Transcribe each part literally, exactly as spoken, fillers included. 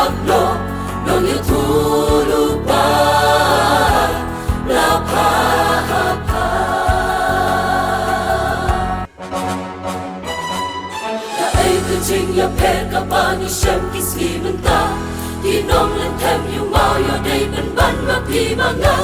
Lo, nong ïathuh lypa, la pha ha pha. Kaei ka jingïapher kaba ngi shem ki sngi mynta? Ki nonglynthem ïa u maw ïoh dei pynban ma phi ma nga?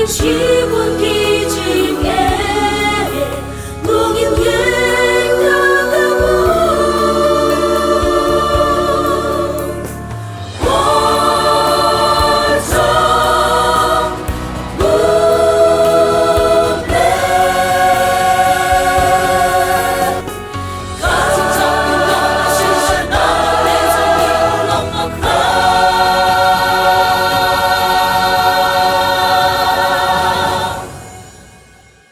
Shibun ki